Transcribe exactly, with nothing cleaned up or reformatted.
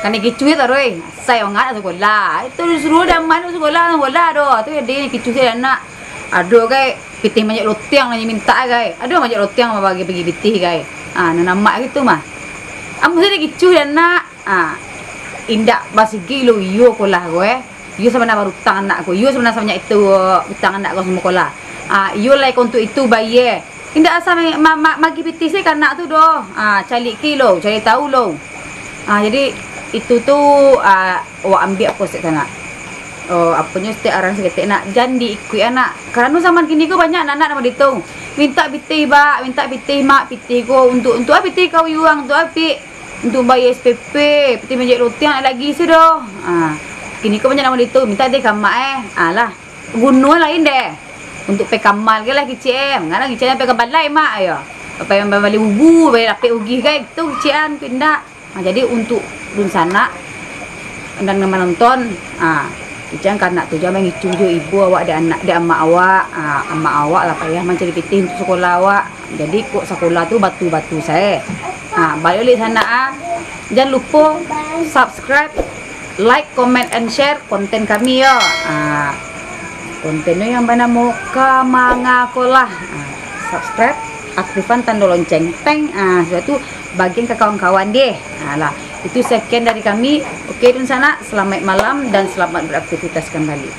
Kanai kicuah taruih. Sai ongat sakolah. Itu disuruh dah amak tu sakolah, sakolah doh. Tu jadi kicuah si anak. Ado gai pitih manjek lotiang lah mintak gai. Ado manjek lotiang mah bagi-bagi pitih gai. Ah, nan amak gitu mah. Amun sudah kicuah si anak. Ah, indak basigi lo iyo ko lah ko eh. Iyo sabana barutang anak ko. Iyo sabana sabanyak itu utang anak ko samo ko lah. Ah, iyo lai ko untuak itu bayie. Indak asa ma-, ma-, ma-, magi pitih se ka anak tu doh. Ah, caliak ke lo, cari tahu lo. Ah, jadi itu tu, ah, awak ambiak ko sek sanak. Oh, aponyo stek aran saketek nak, jan diikuik anak. Karano zaman kini ko banyak anak-anak nan model tu. Mintak pitih, Bak, mintak pitih, Mak, pitih ko untuak, untuak a pitih kau yuang, untuak a pik, untuak bayie S P P, pitih manjek lotiang lagi se doh. Ah, kini ko banyak nan model tu, mintak deh ka mak eh. Alah. Guno lain deh. Untuak pai ka mall gai lah kicik eh. Manganang kicik eh pai ka balai mak yo. Pai bali ugu, pai lapek ugih gai tu kicik an tu indak. Ha, jadi untuak dunsanak nan manonton, ha, kicik an ka anak tu jan mangicuah jo ibu awak dek anak, dek amak awak. Ha, amak awak lah payah mancari pitih untuak sakolah awak. Jadi kok sakolah tu batu-batu sae. Ha, baliak lek sanak ah. Jan lupo subscribe, like, comment, and share konten kami yo. Ah, konten tu yang banamo Ka Manga Ko Lah. Ah, subscribe, aktifan tando lonceng. Teng, ah, sudah tu bagian ka kawan-kawan deh. Ah, lah, itu sekian dari kami. Oke, dunsanak, selamat malam dan selamat beraktivitas kembali.